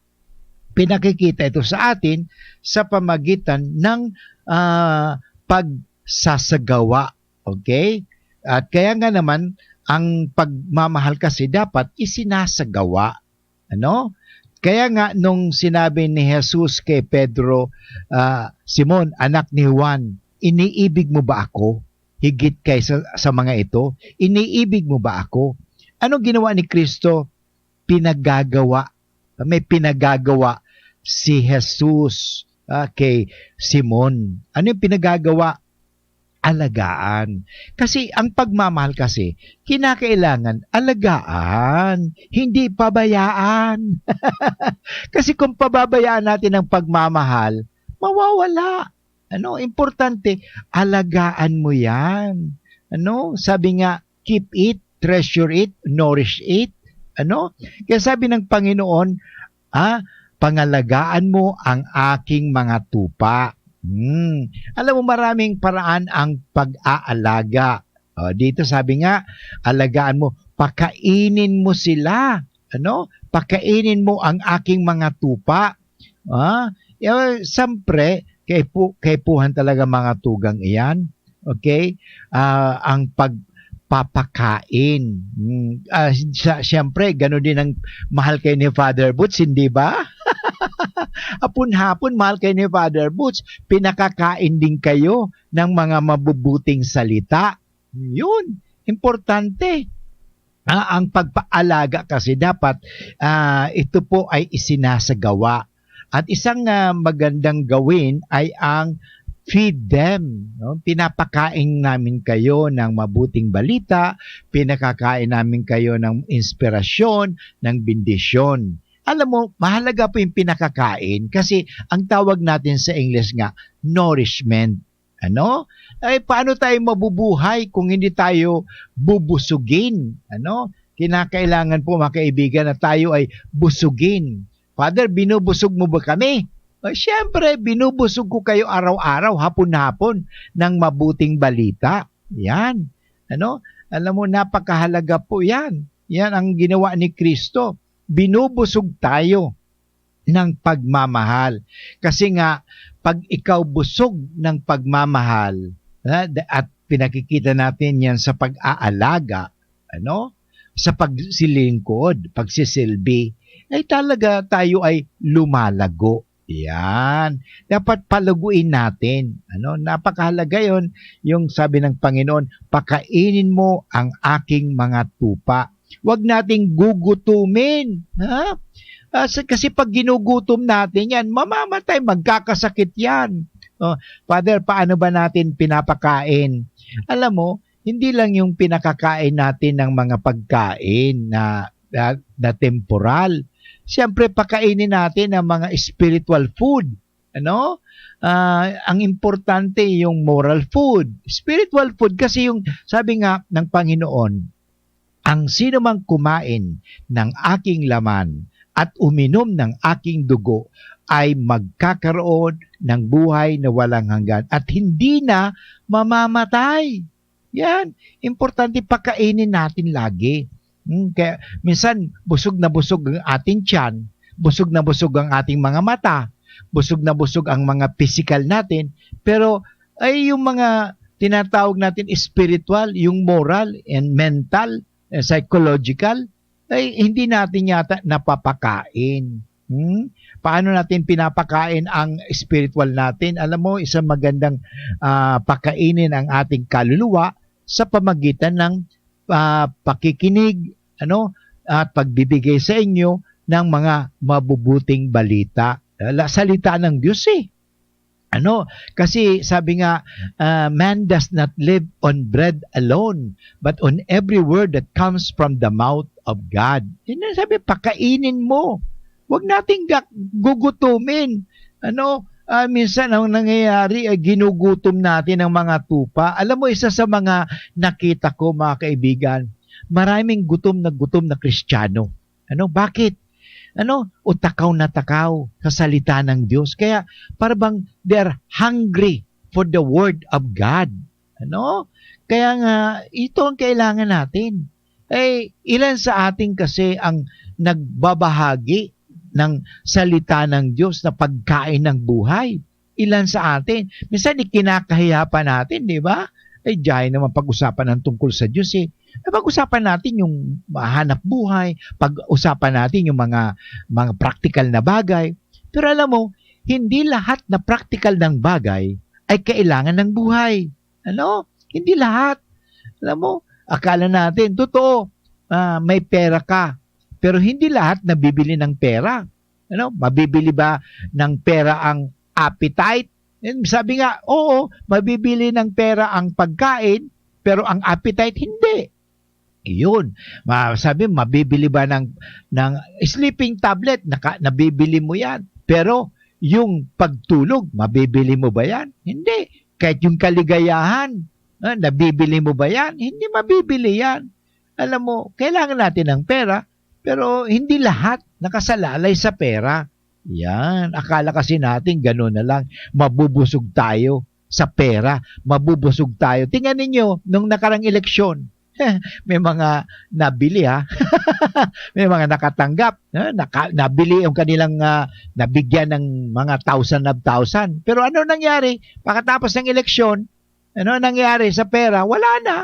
pinakikita ito sa atin sa pamagitan ng, ah, pagsasagawa. Okay? At kaya nga naman, ang pagmamahal kasi dapat isinasagawa. Ano? Kaya nga, nung sinabi ni Jesus kay Pedro, ah, "Simon, anak ni Juan, iniibig mo ba ako higit kaysa sa mga ito? Iniibig mo ba ako?" Anong ginawa ni Kristo? Pinagagawa. May pinagagawa si Jesus, ah, kay Simon. Ano yung pinagagawa? Alagaan. Kasi ang pagmamahal kasi, kinakailangan alagaan, hindi pabayaan. Kasi kung pababayaan natin ang pagmamahal, mawawala. Ano, importante, alagaan mo yan. Ano, sabi nga, "Keep it, treasure it, nourish it." Ano? Kaya sabi ng Panginoon, ah, "Pangalagaan mo ang aking mga tupa." Hmm. Alam mo, maraming paraan ang pag-aalaga. O, dito sabi nga, alagaan mo, pakainin mo sila. Ano? "Pakainin mo ang aking mga tupa." Ah, eh, siyempre, kaipu-, kaipuhan talaga mga tugang iyan. Okay? Ah, ang pagpapakain. Hmm, ah, siya, siyempre, gano'n din ang mahal kayo ni Father Boots, hindi ba? Hapon-hapon, mahal kayo ni Father Boots, pinakakain din kayo ng mga mabubuting salita. Yun, importante. Ah, ang pagpaalaga kasi dapat, ah, ito po ay isinasagawa. At isang, ah, magandang gawin ay ang feed them, no? Pinapakain namin kayo ng mabuting balita, pinakakain namin kayo ng inspirasyon, ng bendisyon. Alam mo, mahalaga po yung pinakakain kasi ang tawag natin sa English nga, nourishment. Ano? Ay, paano tayo mabubuhay kung hindi tayo bubusugin? Ano? Kinakailangan po, mga kaibigan, na tayo ay busugin. "Father, binubusog mo ba kami?" O, siyempre, binubusog ko kayo araw-araw, hapon-hapon, ng mabuting balita. Yan. Ano? Alam mo, napakahalaga po yan. Yan ang ginawa ni Kristo. Binubusog tayo ng pagmamahal. Kasi nga, pag ikaw busog ng pagmamahal, ha, da-, at pinakikita natin yan sa pag-aalaga, ano, sa pagsilingkod, pagsisilbi, ay talaga tayo ay lumalago. Yan. Dapat palaguin natin. Ano, napakahalaga yon, yung sabi ng Panginoon, "Pakainin mo ang aking mga tupa." Wag nating gugutumin, ha? Ah, sa, kasi pag ginugutom natin yan, mamamatay, magkakasakit yan. Oh, "Father, paano ba natin pinapakain?" Alam mo, hindi lang yung pinakakain natin ng mga pagkain na, na, na temporal. Siyempre, pakainin natin ang mga spiritual food. Ano? Ah, ang importante yung moral food. Spiritual food kasi yung, sabi nga ng Panginoon, "Ang sinumang kumain ng aking laman at uminom ng aking dugo ay magkakaroon ng buhay na walang hanggan at hindi na mamamatay." Yan, importante pakainin natin lagi. Hmm, kaya minsan busog na busog ang ating tiyan, busog na busog ang ating mga mata, busog na busog ang mga pisikal natin, pero ay yung mga tinatawag natin spiritual, yung moral and mental, eh, psychological, ay hindi natin yata napapakain. Hmm? Paano natin pinapakain ang spiritual natin? Alam mo, isang magandang, ah, pakainin ang ating kaluluwa sa pamagitan ng, ah, pakikinig, ano, at pagbibigay sa inyo ng mga mabubuting balita. La-, salita ng Diyos eh. Ano? Kasi sabi nga, ah, "Man does not live on bread alone, but on every word that comes from the mouth of God." Yun ang sabi, pakainin mo. Huwag nating gak-, gugutumin. Ano? Ah, minsan ang nangyayari ay ginugutom natin ang mga tupa. Alam mo, isa sa mga nakita ko, mga kaibigan, maraming gutom na gutom na Kristiyano. Ano? Bakit? Ano? O takaw na takaw sa salita ng Diyos. Kaya para bang they are hungry for the word of God. Ano? Kaya nga, ito ang kailangan natin. Eh, ilan sa atin kasi ang nagbabahagi ng salita ng Diyos na pagkain ng buhay? Ilan sa atin? Minsan, ikinakahiya pa natin, di ba? Ay, diyan naman pag-usapan ang tungkol sa Diyos eh. Eh, pag-usapan natin yung hanap buhay, pag-usapan natin yung mga, mga practical na bagay. Pero alam mo, hindi lahat na practical ng bagay ay kailangan ng buhay. Ano? Hindi lahat. Alam mo, akala natin, totoo, ah, may pera ka. Pero hindi lahat nabibili ng pera. Ano? Mabibili ba ng pera ang appetite? And sabi nga, oo, mabibili ng pera ang pagkain, pero ang appetite, hindi. Yun. Ma-, sabi, mabibili ba ng, ng sleeping tablet? Naka-, nabibili mo yan. Pero yung pagtulog, mabibili mo ba yan? Hindi. Kahit yung kaligayahan, ah, nabibili mo ba yan? Hindi mabibili yan. Alam mo, kailangan natin ng pera, pero hindi lahat nakasalalay sa pera. Yan. Akala kasi natin gano'n na lang. Mabubusog tayo sa pera. Mabubusog tayo. Tingnan ninyo, nung nakarang eleksyon, may mga nabili, ha? May mga nakatanggap, ha? Naka-, nabili yung kanilang, ah, nabigyan ng mga thousand of thousand. Pero ano nangyari? Pagkatapos ng eleksyon, ano nangyari sa pera? Wala na.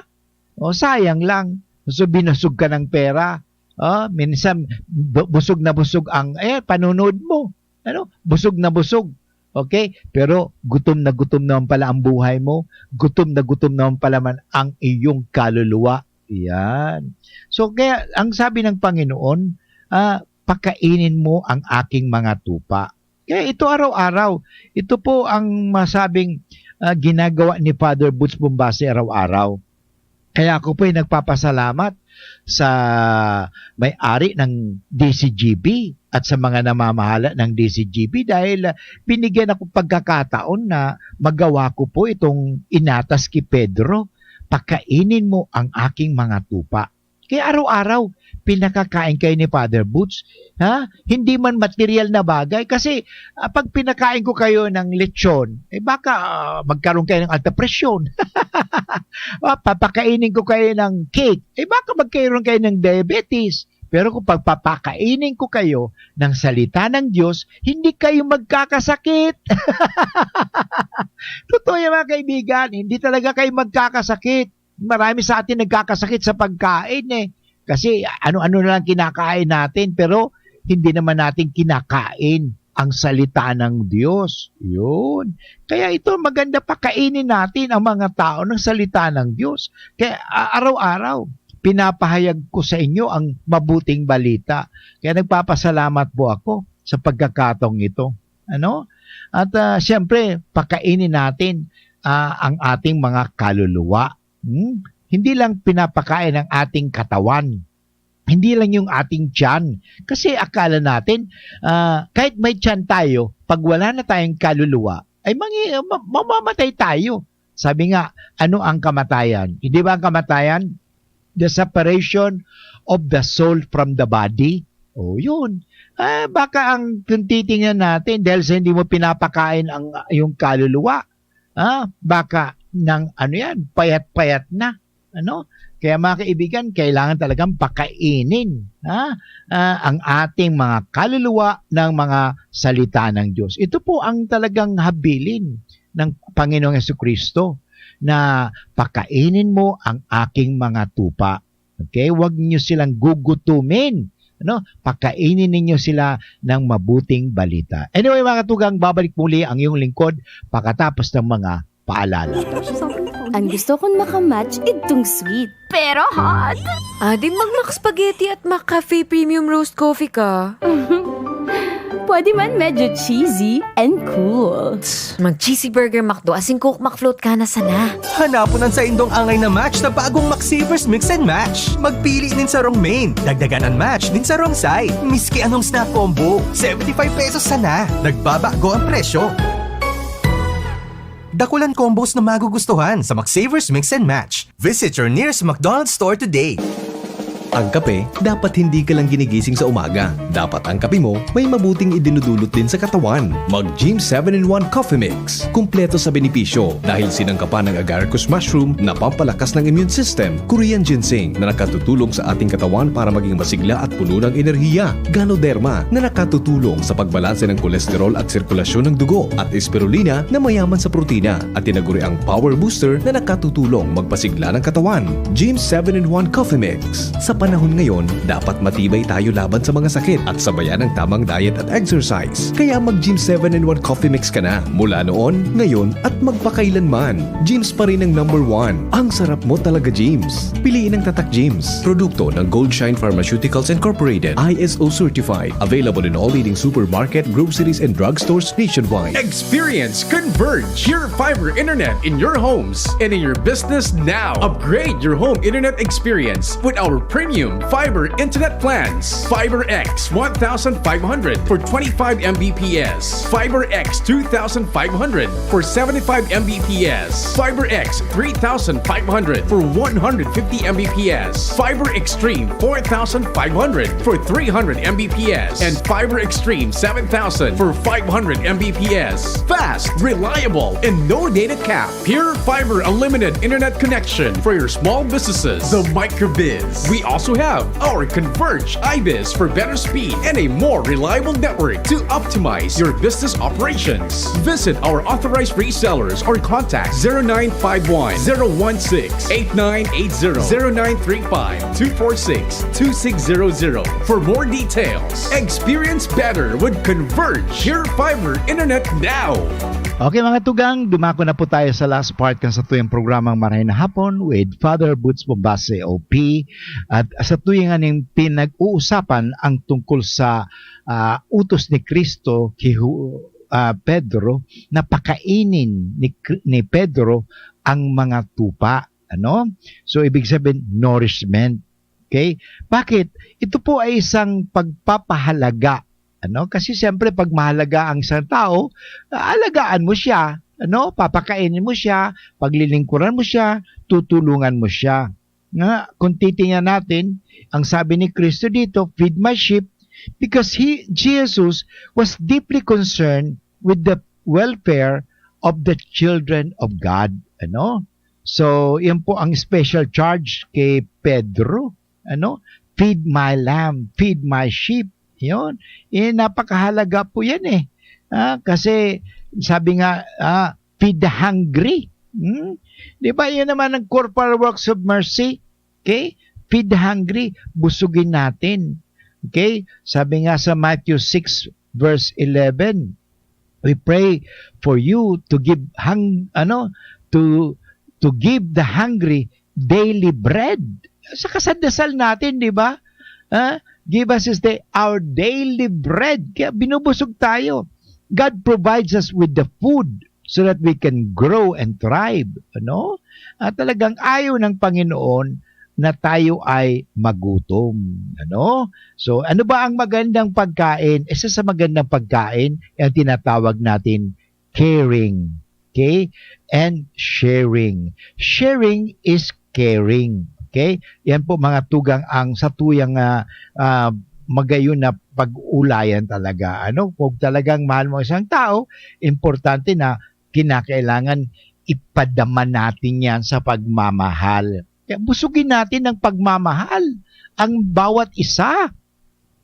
O, sayang lang. So, binusog ka ng pera. O, minsan, bu-, busog na busog ang, eh, panonood mo. Ano? Busog na busog. Okay? Pero gutom na gutom naman pala ang buhay mo. Gutom na gutom naman pala man ang iyong kaluluwa. Yan. So, kaya ang sabi ng Panginoon, ah, "Pakainin mo ang aking mga tupa." Kaya ito araw-araw, ito po ang masabing, ah, ginagawa ni Father Boots Bombase araw-araw. Kaya ako po ay nagpapasalamat sa may-ari ng D C G B at sa mga namamahala ng D C G B dahil, ah, binigyan ako pagkakataon na magawa ko po itong inatas ki Pedro, "Pakainin mo ang aking mga tupa." Kaya araw-araw, pinakakain kayo ni Father Boots, ha? Hindi man material na bagay kasi, ah, 'pag pinakain ko kayo ng lechon, eh, baka, ah, magkaroon kayo ng alta presyon. Ah, papakainin ko kayo ng cake, eh, baka magkaroon kayo ng diabetes. Pero kung pagpapakainin ko kayo ng salita ng Diyos, hindi kayo magkakasakit. Totoo yan, mga kaibigan, hindi talaga kayo magkakasakit. Marami sa atin nagkakasakit sa pagkain, eh. Kasi ano-ano na lang kinakain natin, pero hindi naman natin kinakain ang salita ng Diyos. Yun. Kaya ito, maganda pakainin natin ang mga tao ng salita ng Diyos. Kaya a-, araw-araw, pinapahayag ko sa inyo ang mabuting balita. Kaya nagpapasalamat po ako sa pagkakataong ito. Ano? At, ah, siyempre, pakainin natin, ah, ang ating mga kaluluwa. Hmm? Hindi lang pinapakain ang ating katawan. Hindi lang yung ating tiyan. Kasi akala natin, ah, kahit may tiyan tayo, 'pag wala na tayong kaluluwa, ay mangi-, ma-, mamamatay tayo. Sabi nga, ano ang kamatayan? Hindi ba ang kamatayan? The separation of the soul from the body. O, yun. Ah, baka ang, kung titingnan natin, dahil sa hindi mo pinapakain ang, yung kaluluwa, ah, baka nang ano yan, payat-payat na. Ano? Kaya mga kaibigan, kailangan talagang pakainin, ha? Ah, ang ating mga kaluluwa ng mga salita ng Diyos. Ito po ang talagang habilin ng Panginoong Jesucristo na, "Pakainin mo ang aking mga tupa." Okay? Huwag niyo silang gugutumin. Ano? Pakainin ninyo sila ng mabuting balita. Anyway, mga katugang, babalik muli ang iyong lingkod pakatapos ng mga paalala. Ang gusto kong makamatch, idtong sweet. Pero hot. Adi mag-Mac Spaghetti at Mac Cafe Premium Roast Coffee ka. Pwede man medyo cheesy and cool. Mag-cheesy burger McDo, asin Coke McFloat ka na sana. Hanapon ang saindong angay na match sa bagong McSavers Mix and Match. Magpili nin sarong main, dagdagan an match nin sarong side. Miski anong snack combo, seventy-five pesos sana. Nagbabago ang presyo. Dakulan combos na magugustuhan sa McSavers Mix and Match. Visit your nearest McDonald's store today. Ang kape, dapat hindi ka lang ginigising sa umaga. Dapat ang kape mo may mabuting idinudulot din sa katawan. Mag Gym seven in one Coffee Mix. Kumpleto sa benepisyo dahil sinangkapan ng agaricus mushroom na pampalakas ng immune system, Korean ginseng na nakatutulong sa ating katawan para maging masigla at puno ng enerhiya, Ganoderma na nakatutulong sa pagbalanse ng kolesterol at sirkulasyon ng dugo, at spirulina na mayaman sa protina at tinaguriang power booster na nakatutulong magpasigla ng katawan. Gym seven in one Coffee Mix. Sa panahon ngayon, dapat matibay tayo laban sa mga sakit at sabayan ang tamang diet at exercise. Kaya mag Gym seven in one Coffee Mix ka na mula noon, ngayon, at magpakailanman. Gym's pa rin ang number one. Ang sarap mo talaga, Gym's. Piliin ang Tatak Gym's. Produkto ng Goldshine Pharmaceuticals Incorporated. I S O certified. Available in all leading supermarket, groceries, and drugstores nationwide. Experience Converge. Pure fiber internet in your homes and in your business now. Upgrade your home internet experience with our premium fiber internet plans. Fiber X one thousand five hundred for twenty-five M B P S. Fiber X two thousand five hundred for seventy-five M B P S. Fiber X three thousand five hundred for one hundred fifty M B P S. Fiber Extreme four thousand five hundred for three hundred M B P S. And Fiber Extreme seven thousand for five hundred M B P S. Fast, reliable, and no data cap. Pure Fiber Unlimited Internet Connection for your small businesses. The Microbiz. We also have our Converge iBiz for better speed and a more reliable network to optimize your business operations. Visit our authorized resellers or contact zero nine five one, zero one six, eight nine eight zero, zero nine three five, two four six, two six zero zero for more details. Experience better with Converge Pure Fiber Internet now. Okay, mga tugang, dumako na po tayo sa last part kan satuyang programang Marahay na Hapon with Father Boots Bombase, O P. At satuyang aning pinag-uusapan ang tungkol sa ah, utos ni Kristo ki Hu-, ah, Pedro na pakainin ni Kr-, ni Pedro ang mga tupa, ano? So, ibig sabihin, nourishment. Okay? Bakit? Ito po ay isang pagpapahalaga, ano? Kasi siyempre, pag mahalaga ang isang tao, aalagaan mo siya, ano? Papakainin mo siya, paglilingkuran mo siya, tutulungan mo siya. Nga, kung titingnan natin, ang sabi ni Kristo dito, "Feed my sheep," because he, Jesus was deeply concerned with the welfare of the children of God. Ano? So, yan po ang special charge kay Pedro. Ano? "Feed my lamb, feed my sheep." Yun. Eh, napakahalaga po yan eh. Ah, kasi, sabi nga, ah, "Feed the hungry." Hmm? Di ba, yun naman ang corporal works of mercy? Okay? "Feed the hungry." Busugin natin. Okay? Sabi nga sa Matthew six verse eleven, "We pray for you to give hung-, ano, to, to give the hungry daily bread." Sa kasandasal natin, di ba? Ha? "Give us this day our daily bread." Kaya binubusog tayo. God provides us with the food so that we can grow and thrive. Ano? At talagang ayaw ng Panginoon na tayo ay magutom. Ano? So, ano ba ang magandang pagkain? Isa sa magandang pagkain ay ang tinatawag natin caring. Okay? And sharing. Sharing is caring. Okay? Yan po, mga tugang, ang satuyang, ah, ah, magayon na pag-ulayan talaga. Ano? Kung talagang mahal mo isang tao, importante na kinakailangan ipadama natin yan sa pagmamahal. Kaya busugin natin ng pagmamahal ang bawat isa.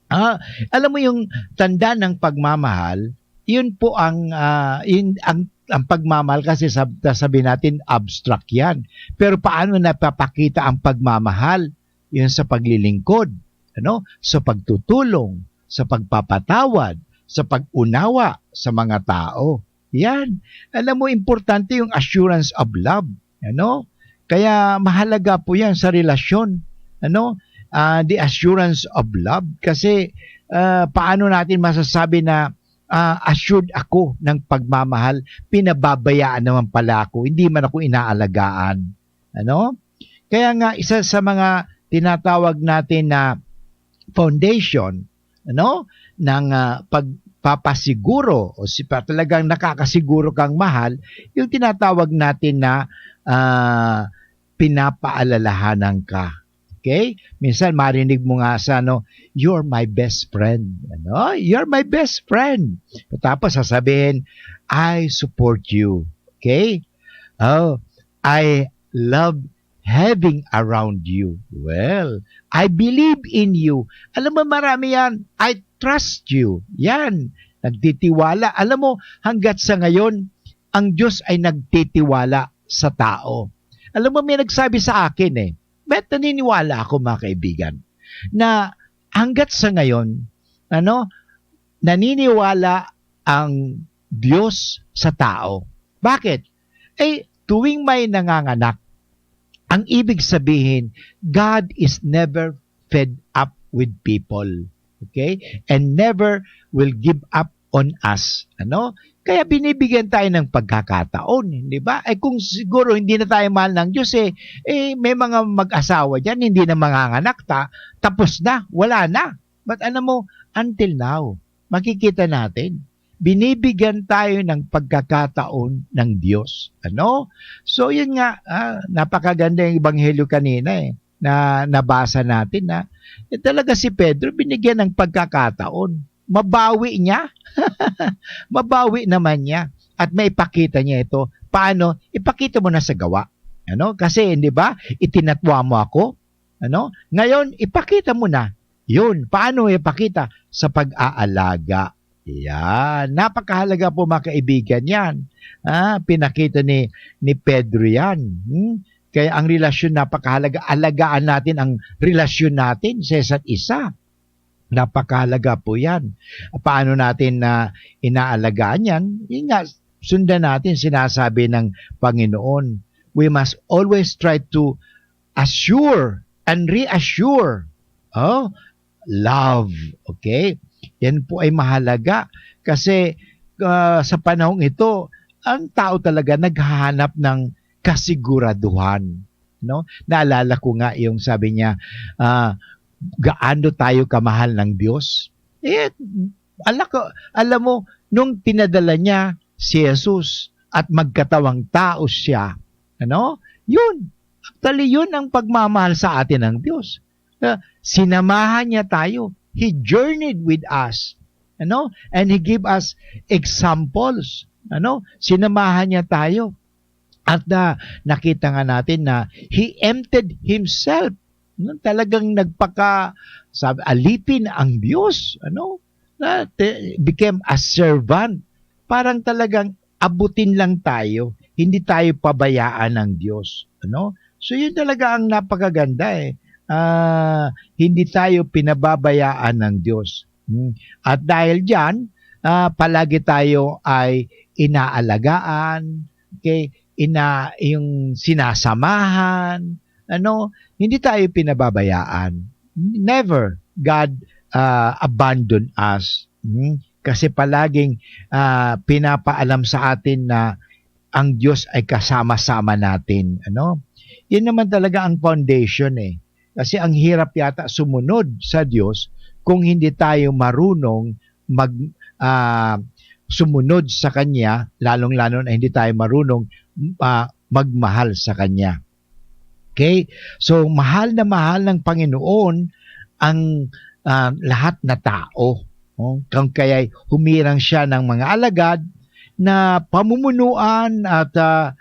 Ah, alam mo yung tanda ng pagmamahal, yun po ang, ah, yun, ang, ang pagmamahal kasi sab-, sabi natin abstract yan. Pero paano napapakita ang pagmamahal? Yun sa paglilingkod, ano? Sa pagtutulong, sa pagpapatawad, sa pag-unawa sa mga tao. Yan. Alam mo, importante yung assurance of love. Ano? Kaya mahalaga po yan sa relasyon. Ano? Ah, the assurance of love. Kasi ah, paano natin masasabi na ah, assured ako ng pagmamahal? Pinababayaan naman pala ako. Hindi man ako inaalagaan. Ano? Kaya nga, isa sa mga tinatawag natin na foundation, ano, ng ah, pagpapasiguro o si pa, talagang nakakasiguro kang mahal, yung tinatawag natin na ah, pinapaalalahanan ka. Okay? Minsan marinig mo nga sa ano, "You're my best friend." Ano? "You're my best friend." Tapos sasabihin, "I support you." Okay? "Oh, I love having around you." Well, "I believe in you." Alam mo, marami yan. "I trust you." Yan. Nagtitiwala. Alam mo, hanggat sa ngayon, ang Diyos ay nagtitiwala sa tao. Alam mo, may nagsabi sa akin eh, bet naniniwala ako, mga kaibigan, na hanggat sa ngayon, ano, naniniwala ang Diyos sa tao. Bakit? Eh, tuwing may nanganganak, ang ibig sabihin, God is never fed up with people. Okay? And never will give up on us. Ano? Kaya binibigyan tayo ng pagkakataon, di ba? Eh, kung siguro hindi na tayo mahal ng Diyos, eh, eh, may mga mag-asawa diyan, hindi na manganganak, ta, tapos na, wala na. But alam mo, until now, makikita natin, binibigyan tayo ng pagkakataon ng Diyos. Ano? So, yun nga, ah, napakaganda yung ebanghelyo kanina eh, na nabasa natin na eh, talaga si Pedro binigyan ng pagkakataon. Mabawi niya. Mabawi naman niya. At maipakita niya ito. Paano? Ipakita mo na sa gawa. Ano? Kasi, di ba, itinatwa mo ako. Ano? Ngayon, ipakita mo na. Yun. Paano ipakita? Sa pag-aalaga. Yan. Napakahalaga po, mga kaibigan, yan. Ah, pinakita ni, ni Pedro yan. Hmm? Kaya ang relasyon napakahalaga. Alagaan natin ang relasyon natin sa isa't isa. Napakahalaga po yan. Paano natin na inaalagaan yan? Yun nga, sundan natin sinasabi ng Panginoon. We must always try to assure and reassure. Oh, love. Okay? Yan po ay mahalaga kasi ah, sa panahong ito, ang tao talaga naghahanap ng kasiguraduhan, no? Naalala ko nga yung sabi niya, ah, "Gaano tayo kamahal ng Diyos?" Eh, ala ko, alam mo, nung pinadala niya si Jesus at magkatawang tao siya, ano? Yun. Actually, yun ang pagmamahal sa atin ng Diyos. Ah, sinamahan niya tayo. He journeyed with us. Ano? And He gave us examples. Ano? Sinamahan niya tayo. At na, nakita nga natin na He emptied Himself. No? Talagang nagpaka, sabi, alipin ang Diyos. Ano? Na, te, became a servant. Parang talagang abutin lang tayo. Hindi tayo pabayaan ng Diyos. Ano? So, yun talaga ang napakaganda eh. Ah, hindi tayo pinababayaan ng Diyos. Hmm. At dahil diyan, ah, palagi tayo ay inaalagaan, okay? Ina-, yung sinasamahan, ano? Hindi tayo pinababayaan. Never God ah, abandon us. Hmm? Kasi palaging ah, pinapaalam sa atin na ang Diyos ay kasama-sama natin. Ano? Yan naman talaga ang foundation eh. Kasi ang hirap yata sumunod sa Diyos kung hindi tayo marunong mag, ah, sumunod sa Kanya, lalong-lalo na hindi tayo marunong ah, magmahal sa Kanya. Okay? So, mahal na mahal ng Panginoon ang ah, lahat na tao. No? Kung kaya'y humirang siya ng mga alagad na pamumunuan at ah,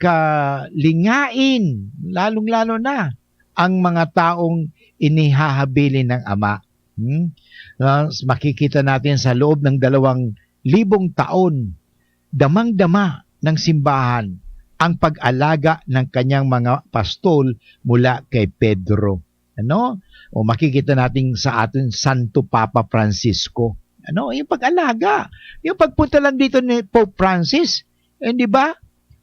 kakalingain, lalong-lalo na ang mga taong inihahabilin ng Ama. Hmm? Ah, makikita natin sa loob ng dalawang libong taon, damang-dama ng simbahan ang pag-alaga ng kanyang mga pastol mula kay Pedro. Ano? O makikita natin sa atin Santo Papa Francisco. Ano? Yung pag-alaga. Yung pagpunta lang dito ni Pope Francis, eh, di ba?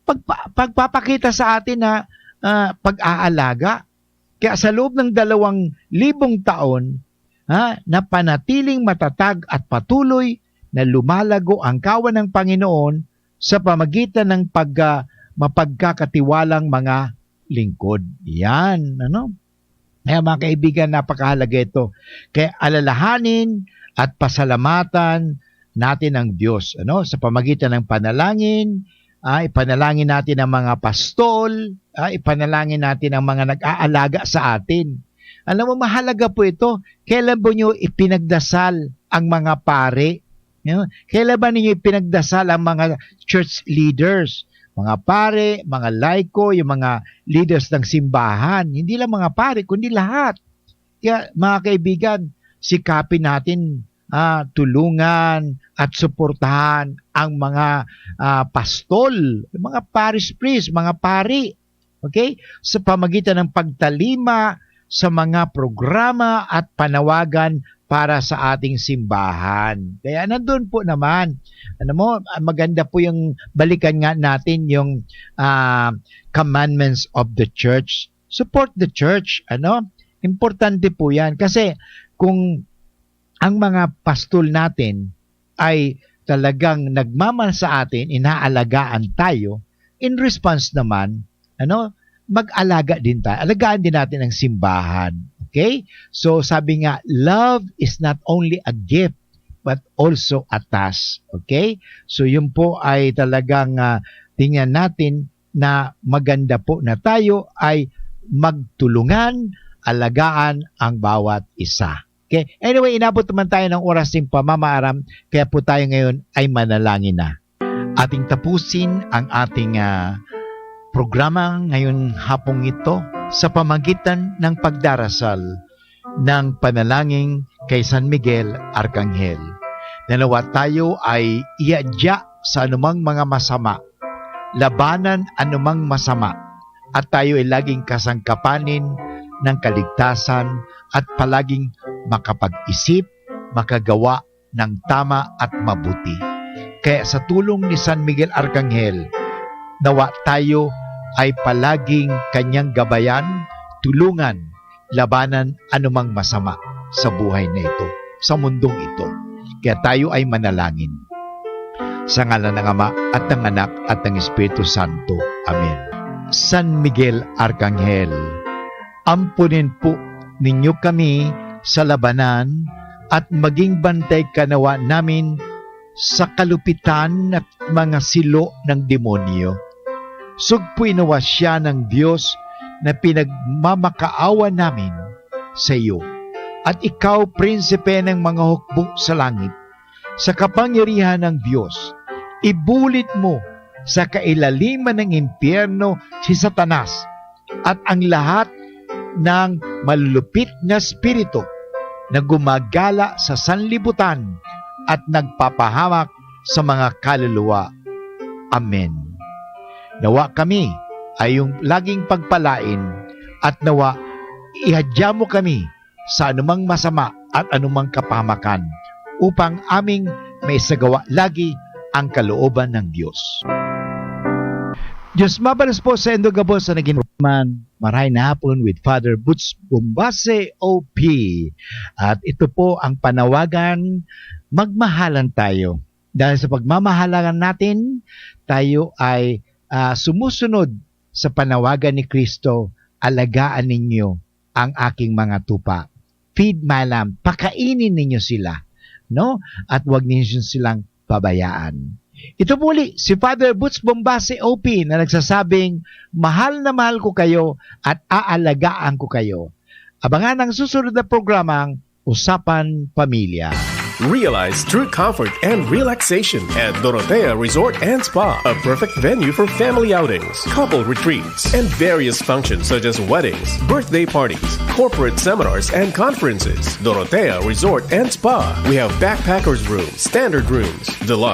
Pagpa- pagpapakita sa atin na, ah, pag-aalaga. Kaya sa loob ng dalawang libong taon, ha, napanatiling matatag at patuloy na lumalago ang kawan ng Panginoon sa pamagitan ng pag-, ah, mapagkakatiwalang mga lingkod. Yan, ano? Kaya, mga kaibigan, napakahalaga ito. Kaya alalahanin at pasalamatan natin ang Diyos, ano, sa pamagitan ng panalangin, ah, ipanalangin natin ang mga pastol, ah, ipanalangin natin ang mga nag-aalaga sa atin. Alam mo, mahalaga po ito. Kailan po nyo ipinagdasal ang mga pare? No? Kailan ba ninyo ipinagdasal ang mga church leaders? Mga pare, mga laiko, yung mga leaders ng simbahan. Hindi lang mga pare, kundi lahat. Kaya, mga kaibigan, sikapin natin, ah, tulungan at suportahan ang mga, ah, pastol, mga parish priest, mga pari. Okay? Sa pamagitan ng pagtalima sa mga programa at panawagan para sa ating simbahan. Kaya nandun po naman, ano mo, ah, maganda po yung balikan nga natin yung, ah, commandments of the church. Support the church, ano? Importante po yan. Kasi kung ang mga pastol natin ay talagang nagmamahal sa atin, inaalagaan tayo, in response naman, ano, mag-alaga din tayo. Alagaan din natin ang simbahan. Okay? So, sabi nga, love is not only a gift, but also a task. Okay? So, yun po ay talagang, ah, tingnan natin na maganda po na tayo ay magtulungan, alagaan ang bawat isa. Okay? Anyway, inabot naman tayo ng oras ng pamamaaram, kaya po tayo ngayon ay manalangin na. Ating tapusin ang ating, ah, programa ngayong hapong ito sa pamagitan ng pagdarasal ng panalangin kay San Miguel Arkanghel. Nanawa tayo ay iadya sa anumang mga masama, labanan anumang masama, at tayo ay laging kasangkapanin ng kaligtasan at palaging makapag-isip, makagawa ng tama at mabuti. Kaya sa tulong ni San Miguel Arkanghel, nawa tayo ay palaging kanyang gabayan, tulungan, labanan anumang masama sa buhay na ito, sa mundong ito. Kaya tayo ay manalangin. Sa ngalan ng Ama, at ng Anak, at ng Espiritu Santo. Amen. San Miguel Arkanghel, ampunin po ninyo kami sa labanan at maging bantay kanawa namin sa kalupitan at mga silo ng demonyo. Sugpoy nawa siya ng Diyos na pinagmamakaawa namin sa iyo. At ikaw, prinsipe ng mga hukbo sa langit, sa kapangyarihan ng Diyos, ibulit mo sa kailaliman ng impyerno si Satanas at ang lahat ng malulupit na espiritu na gumagala sa sanlibutan at nagpapahamak sa mga kaluluwa. Amen. Nawa kami ay yung laging pagpalain at nawa ihadya mo kami sa anumang masama at anumang kapahamakan, upang aming maisagawa lagi ang kalooban ng Diyos. Diyos mabalos po sa indo gabos sa naging man. Maray na hapon with Father Butch Bombase, O P. At ito po ang panawagan, magmahalan tayo. Dahil sa pagmamahalan natin, tayo ay, ah, sumusunod sa panawagan ni Kristo, "Alagaan ninyo ang aking mga tupa." Feed my lamb, pakainin ninyo sila, no? At huwag ninyo silang pabayaan. Ito muli si Father Butch Bombase, O P, na nagsasabing, "Mahal na mahal ko kayo at aalagaan ko kayo." Abangan ang susunod na programang Usapan Pamilya. Realize true comfort and relaxation at Dorotea Resort and Spa, a perfect venue for family outings, couple retreats, and various functions such as weddings, birthday parties, corporate seminars, and conferences. Dorotea Resort and Spa. We have backpackers room, standard rooms, deluxe,